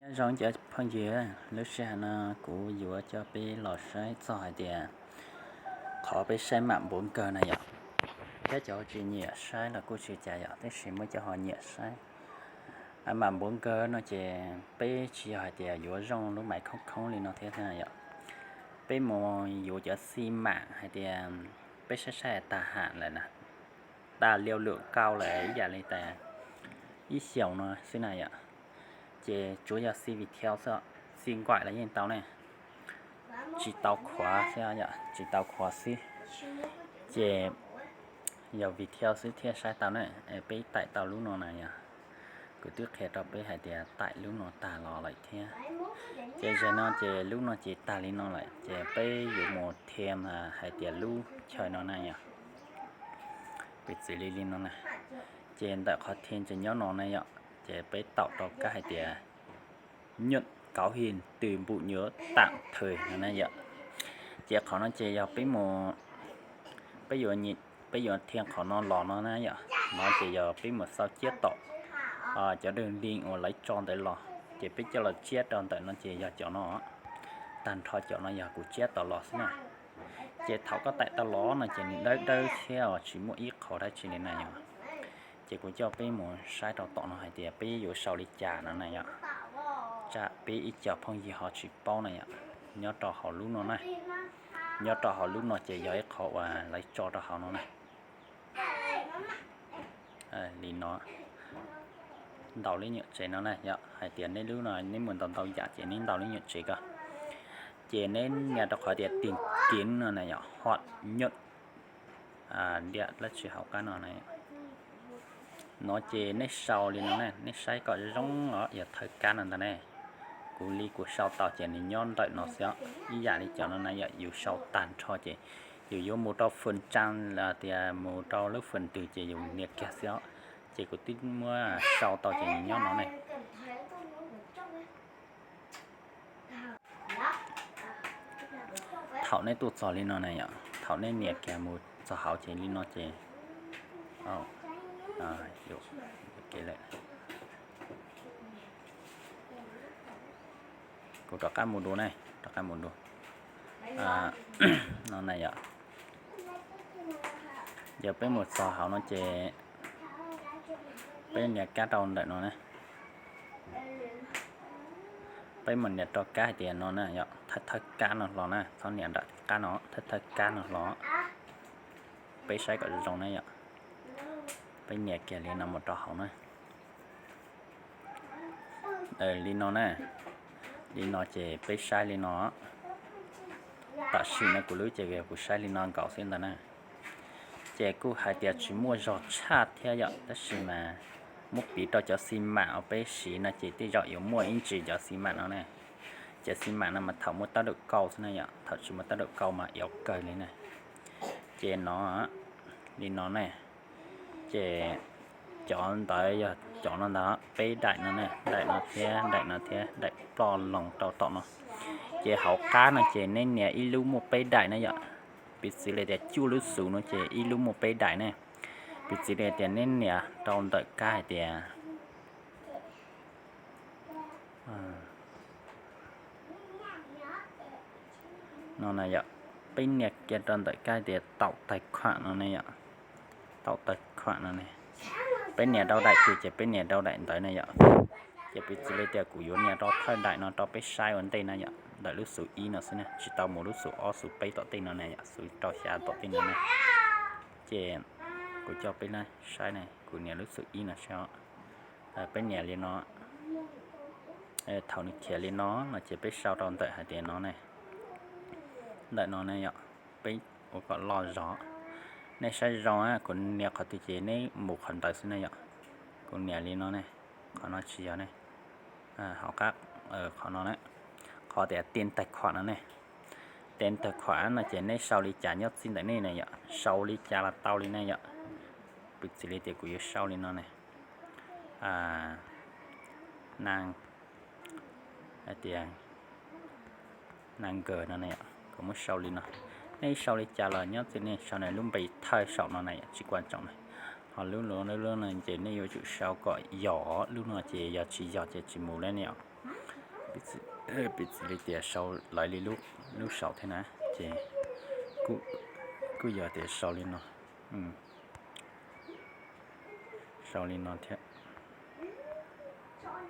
Nyob zoo cov phooj ywg, lub sij hawm no kuv yuav coj peb los saib txog hais tias qhov peb saib mam npuav nkawg na yom. Thiab cov tsis nyiam saib los kuj tsis ua cas yom, tab sis muaj cov ho nyiam saib. Mam npuav nkawg no ces peb tsis yog hais tias yuav zoo lub maiv khoob khoob li no thiab na yom. Peb mus yuav cov xi mam hais tias peb saib saib tag ham lawm na, tas liu lwm kau lawm ib yam li tas ib xyoos no xwb na yom. Ces tsuav yog xi Viettel xwb, xi nkuaim los yeej tau ne, tsis tau khuav xwb yom, tsis tau khuav xwb. Ces yog Viettel xwb thiaj saib tau ne. Peb taim tau lub no na yom, kuv twb qhia rau peb hais tias taim lub no tag los lawm thiab. Ces zaum no ces lub no ces tag li no lawm ces peb yuav mus thiaj hais tias lub chaw no na yom. Piv txwv li li no na, ces ntawm qhov thiaj ces nyob no na yom, ces peb taum rau kab hais tias nhuam kauv his tws npum nyuav tam thwm no na yom. Ces qhov no ces yog peb mus, peb yuav, peb yuav thiaj qhov no los no na yom, no ces yog peb mus xau ciab tom cov dawg li uas lawv tso ntawd los, ces peb coj los tsiab rau ntawm no ces yog cov no, tag nrho cov no yog kuv tsiab tom los xwb na. Ces thaum koj taim tau los no ces nws dawb dawb thiab tsis muaj ib qho dab tsi li na yom. Ces kuv coj peb mus saib rau tom no hais tias peb yuav sau li cas no na yom. Tsam peb ib co phooj ywg ho tsis paub na yom. Nyob rau hauv lub no na, nyob rau hauv lub no ces yog ib qho uas lawv tso rau hauv no na. Li no, ntaus lub nyuam tsev no na yom, hais tias neb lub no neb mus ntaus ntau yam ces neb ntaus lub nyuam tsev ko. Ces neb nias rau qhov tias tig kiv no na yom, hot nhuam diam dab tsi hauv qab no na. No ces neb sau li no na, neb saib kom zoo os, yog thawj kab no ntag ne. Kuv li kuv sau tau ces nws nyob ntawm no xwb os, ib yam li cov no na yom, yus sau tag nrho ces yus yuav mus rau phần trăm los tias mus rau lub phần twg ces yus nias kiag xwb os. Ces kuv twb muab sau tau ces nws nyob no ne. Thaum neb tuaj txog li no na yom, thaum neb nias kiag mus txog hauv ces li no ces, kuv rov qab mus dua ne, rov qab mus dua. No na yom, yog peb mus txog hauv no ces peb nias kab rau ntawm no na. Peb mus nias rau kab hais tias no na yom, thawj thawj kab no los na, txhob nias nram qab no, thawj thawj kab no los. Peb saib kom zoo na yom. Peb nias kiag li no mus rau hauv na. Li no na, li no ces peb saib li no. Tam sim no kuv lub ces kuv saib li no nkaus xwb ntag na. Ces kuj hais tias tsis muaj zog tshaj thiab yom, tab sis mas muab piv rau cov xi mam uas peb siv no ces tej zaum yuav muaj ib ntsis cov xi mam no ne. Cov xi mam no mas thaum muaj tawb daum kauj xwb na yom, thaum tsis muaj tawb daum kauj mas yuav kawg li na. Ces no, li no ne, ces cov ntawd yog cov no ntag, peb daim no ne, daim no thiab, daim no thiab, daim ploj loo rau tom no. Ces hauv qab no ces neb nias ib lub muaj peb daim na yom. Piv txwv li tias cuaj lub xuv no ces ib lub muaj peb daim ne. Piv txwv li tias neb nias rau ntawm kab hais tias no na yom, peb nias kiag rau ntawm kab hais tias taum tais khuam no ne yom, taum tais khuam no ne. Peb nias rau daim twg ces peb nias rau daim ntawd na yom. Ces piv txwv li tias kuv yuav nias rau thawj daim no rau peb saib ua ntej na yom, ntawm lub xuv ib no xwb na, tsis tau mus lub xuv ob xuv peb tom tej no na yom, xuv rau xya tom tej no na. Ces kuv coj peb saib ne, kuv nias lub xuv ib no saib os. Peb nias li no, thaum nws khiav li no no ces peb sau rau ntawm hais tias no ne, ntawm no ne yom, peb ua kom loj zog. Nej saib zoo, kuv nias qhov twg ces neb mus qhov ntawd xwb ne yom. Kuv nias li no ne, qhov no tsis yog ne, hauv qab, qhov no na, qhov tias tên tài khoản no ne. Tên tài khoản no ces neb sau li cas nyob txij ntawm nej na yom, sau li cas los tau li ne yom. Piv txwv li tias kuv yuav sau li no ne, hais tias na nkawg no ne, kuv muab sau li no. Nej sau li cas los nyob txij nej sau na, lub npe thawj saum no na yom, tsis quan trọng na. Ho lub lub lub no ces nej yuav tsum sau kom yog, lub no ces yog tsis yog ces tsis mus li ne yom. Piv txwv li tias sau lawv li lub saum thiab na, ces kuj yog tias sau li no, sau li no thiab,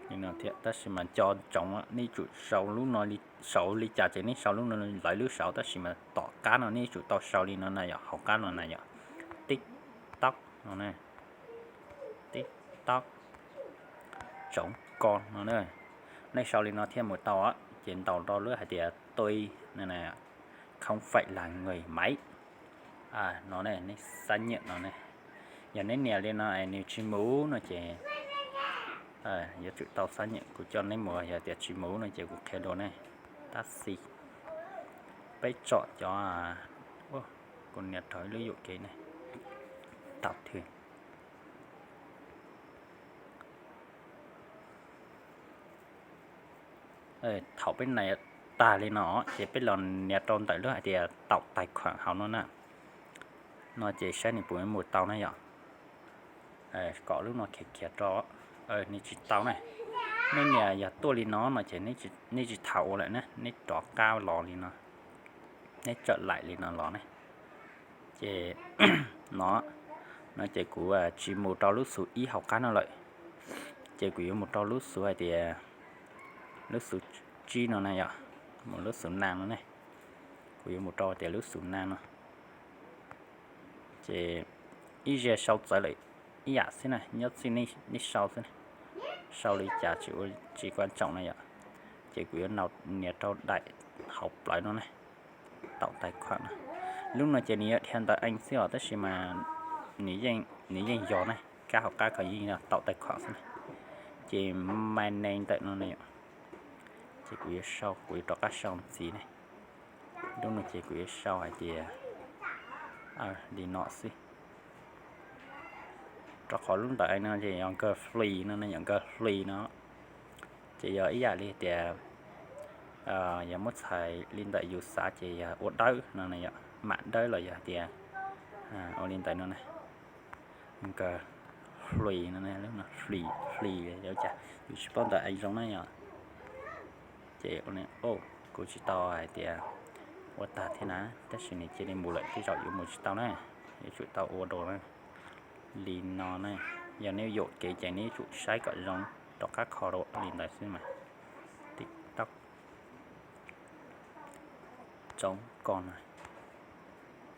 li no thiab. Tab sis mas nco ntsoov nej tsum sau lub no, sau li cas ces nej sau lub no lawv lub saum, tab sis mas tom qab no nej tsum tau sau li no na yom, hauv qab no na yom, tib tob no na, tib tob tsoov ko no na. Nej sau li no thiaj mus tau, ces ntaus rau lub hais tias tôi không phải là người Mỹ no ne, nej xab nyiam no ne. Yog neb nias li no es nws tsis mus no ces yuav tsum tau xab nyiam. Kuv coj neb mus, yog tias tsis mus no ces kuv qhia dua ne. Tab sis peb tsom cov, kuv nias rau ib lub yuam kev ne, tau thwj. Thaum peb nias tag li no ces peb los nias rau ntawm lub hais tias tạo tài khoản hauv no na, no ces saib nws puas mus tau na yom. Kom lub no khiav khiav rau, nws tsis tau na. Neb nias yog tuaj li no no ces neb tsis tham ua lawm na, neb rov qab los li no, neb tsom laim li no los ne. Ces no, no ces kuv tsis mus rau lub xus ib hauv qab no lawm, ces kuv yuav mus rau lub xus hais tias, lub xus tsib no na yom, mus lub xus na no ne. Kuv yuav mus rau tias lub xus na no. Ces ib zaug sau txawv lawm ib yam xwb na, nyob txij nej sau xwb na. Sau li cas tsis ua tsis quan trọng na yom. Ces kuv yuav nias rau daim hauv plawv no ne, tạo tài khoản no. Lub no ces nws yuav dhia ntawv English xwb os, tab sis mas nws yeej yog na, kab hauv qab ko yeej yog tạo tài khoản xwb na. Ces my name ntawm no ne yom. Ces kuv yuav sau, kuv yuav rov qab sau ntxiv ne. Lub no ces kuv yuav sau hais tias li no xwb, rau qhov lub ntawv no ces yog nkawd free no, yog nkawd free no. Ces yog ib yam li tias, yog muab txhais li ntawm yus xav ces yog ua dawb no, yog mam dawb los yog tias ua li ntawd no na. Nkawd free no, lub no free, free yog cas yus tsis paub ntawv English zoo na yom. Ces kuv tsis tau hais tias ua tag thiab na, tab sis nws cia li mus lawm, tej zaum yuav mus tsis tau na, yuav tsum tau ua dua na. Li no na, yog nej yuam kev ces nej yuav tsum saib kom zoo, rov qab kho rau li ntawd xwb mas. Tib toj tsoov ko na,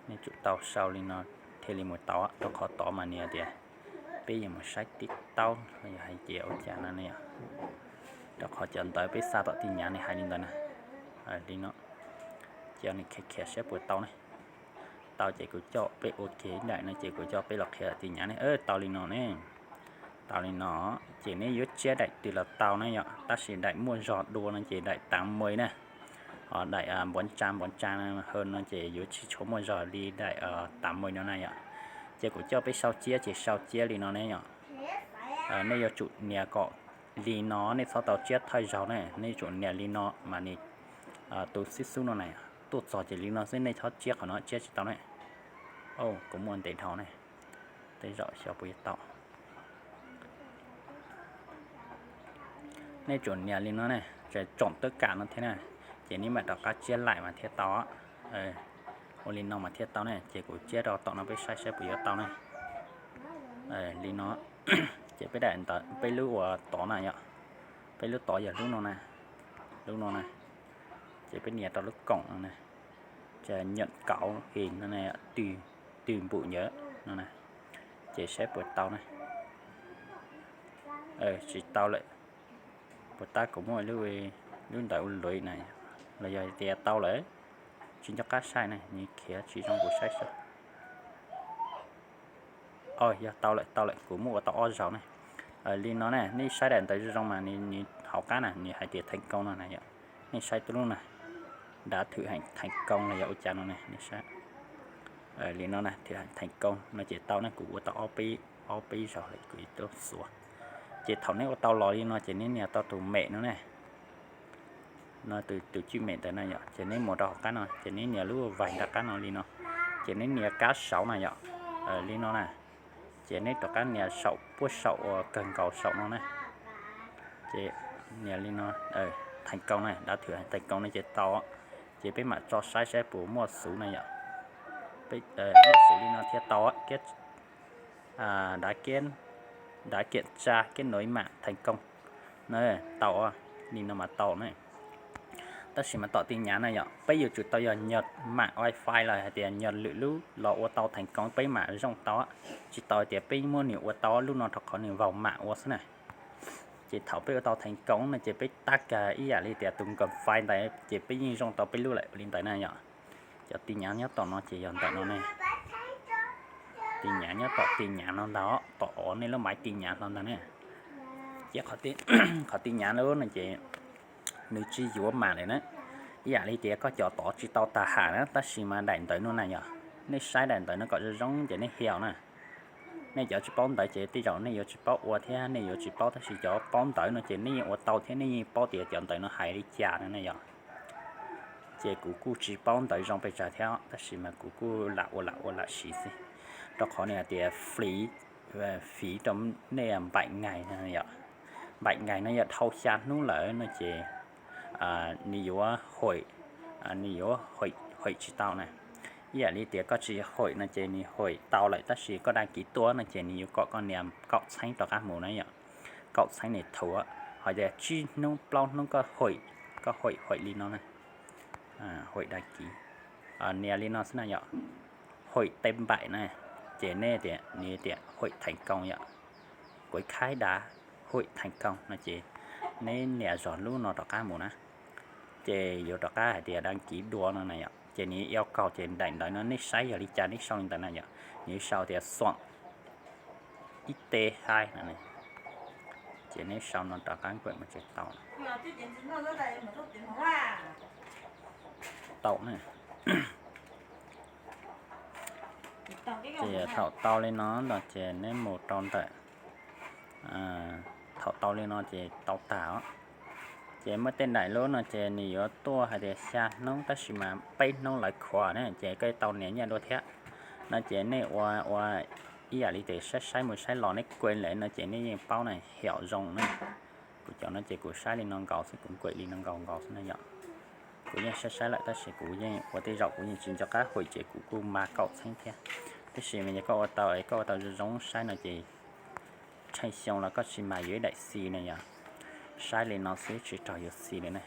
nej tsum tau sau li no thiaj li mus tau, rau qhov tod mas nws tias peb yuav mus saib tib taub los yog hais tias ua cas no ne yom. Rau qhov cov ntawv peb xa tom ti nyav nws hais li ntawd na. Li no, ces nws khiav khiav saib puas tau ne. Tau ces kuv coj peb ua ke daim no ces kuv coj peb los qhia tim nyav ne. Tau li no ne, tau li no, ces neb yuav tsiab daim twg los tau na yom, tab sis daim muaj zog dua no ces daim tám mươi na, ho daim bốn trăm, bốn trăm hơn no ces yuav tsis tshua muaj zog li daim tám mươi no na yom. Ces kuv coj peb sau tsiab ces sau tsiab li no ne yom. Nej yuav tsum nias kom li no, nej txhob tau tsiab thawj zaug ne, nej yuav tsum nias li no mas nws tu xib xub no na, tuaj txog ces li no xwb, nej txhob tsiab qhov no, tsiab tsis tau ne. Kuv muaj ntev dhau ne, tej zaum xyov puas yuav tau. Nej tsum nias li no ne, tseem tsoom tawb kam no thiab na, ces neb mam rov qab tsiab laim mas thiaj tau. Ua li no mas thiaj tau ne, ces kuv tsiab rau tom no peb saib saib puas yuav tau ne. Li no, ces peb daim ntawv, peb lub uas tod na yom, peb lub tod yog lub no na, lub no na, ces peb nias rau lub koom no na, ces nhận cấu hình no na, twg npum ntawd no na, ces saib puas tau na. Tsis tau lawm, puas tab kuv muaj lub ntawv ua luv na, los yog tias tau lawm, tsis nco qab saib na, nws khiav tsis zoo kuv saib xwb. Yog tau lawm, tau lawm, kuv muab ua tau ob zaug ne. Li no ne, nej saib daim ntawv zoo zoo mas nws hauv qab na nws hais tias thành công no na yom. Nej saib tus lub na, đã thực hiện thành công los yog ua cas no ne, nej saib. Li no na, thực hiện thành công no ces tau ne, kuv ua tau ob peb, ob peb zaug lawm kuv tub xuav. Ces thaum neb ua tau los li no ces neb nias tau tus mem no ne, no tus cwj mem ntawd na yom, ces neb mus rau hauv qab no ces neb nias lub vais nram qab no li no, ces neb nias kab saud na yom, li no na, ces neb rov qab nias saum puab saum uas kawg nkaus saum no na, ces nias li no, tha thành công na, đã thử thành công no ces tau. Ces peb mam tso saib saib puas muaj xuv na yom. Muaj xuv li no thiaj tau, đã kiểm tra kết nối mạng thành công. Tau, li no mas tau na. Tab sis mas tom tin nhắn na yom, peb yuav tsum tau yog nyuag mạng wifi los hais tias nyuag lwm lub los ua tau thành công peb mam zoo tau. Tsis tau tias peb muab nws ua tau lub no rau qhov nws vau mam ua xwb na. Ces thaum peb ua tau thành công no ces peb tag ib yam li tias tus nkawm fai ntawd ces peb yeej zoo tau peb lub lawm li ntawd na yom. Cov tin nhắn nyob tom no ces yog ntawm no ne. Tin nhắn nyob tom tin nhắn no ntag, tom nej lub máy tin nhắn hlo ntag ne. Ces qhov tin nhắn lub no ces nws tsis yuav mam lawm na. Ib yam li tias koj cov tod tsis tau tag ham na, tab sis mas daim ntawv no na yom, nej saib daim ntawv no kom zoo zoo ces nej hias na. Nej cov tsis paub ntawv ces tej zaum nej yuav tsis paub ua thiab nej yuav tsis paub, tab sis cov paub ntawv no ces nej yeej ua tau thiab nej yeej paub tias cov ntawv no hais li cas no na yom. Ces kuv kuj tsis paub ntawv zoo pes tsawg thiab tab sis mas kuv kuj lam ua lam ua lam siv xwb, rau qhov nws hais tias fiv rau nej bảy ngày no yom. Bảy ngày no yog dhau xya hnub lawm no ces nws yuav hum, nws yuav hum tsis tau na. Ib yam li tias koj tsis hum no ces nws hum tau lawm tab sis koj đăng ký tuaj no ces nws yuav kom koj nias kaum txheeb rov qab mus na yom. Kaum txheeb nws thuv, hos tias tsib hnub plaub hnub koj hum, koj hum hum li no na, hum đăng ký, nias li no xwb na yom, hum tej npaim na, ces nej tias nws tias hum thành công yom, quỹ khai đã hum thành công no ces neb nias zog lub no rov qab mus na. Ces yuav rov qab hais tias đăng ký dua no na yom, ces nws yuav kaug ces daim ntawv no nej saib yog li cas nej sau li ntawd na yom, nws sau tias xuam ib te hai no, ces neb sau no rov qab nkaum mus ces tau. Tau na. Ces thaum tau li no no ces neb mus rau ntawm, thaum tau li no ces tau tag os. Ces muaj tej daim lub no ces nws yuav tuaj hais tias xya hnub tab sis mas peb hnub lawv khuam ne, ces koj tau nias nyiaj dua thiab. No ces nej ua ua ib yam li tias saib saib mus saib los nej kuv lawm no ces nej yeej paub na, hiam zoo na. Kuv cov no ces kuv saib li no nkaus xwb, kuv nkaum li no nkaus nkaus xwb na yom. Kuv yeej saib saib lawm tab sis kuv yeej ua tej zaum kuv yeej tsis nco qab hum ces kuv kuj mag kaum txheeb thiab. Tab sis mas yog koj ua tau es koj ua tau zoo zoo saib no ces tsheej xyoo los koj tsis mag yuav ib daim xis na yom. Saib li no xwb tsis raug yuav xis li na.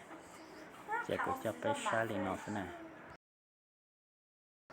Ces kuv coj peb saib li no xwb na.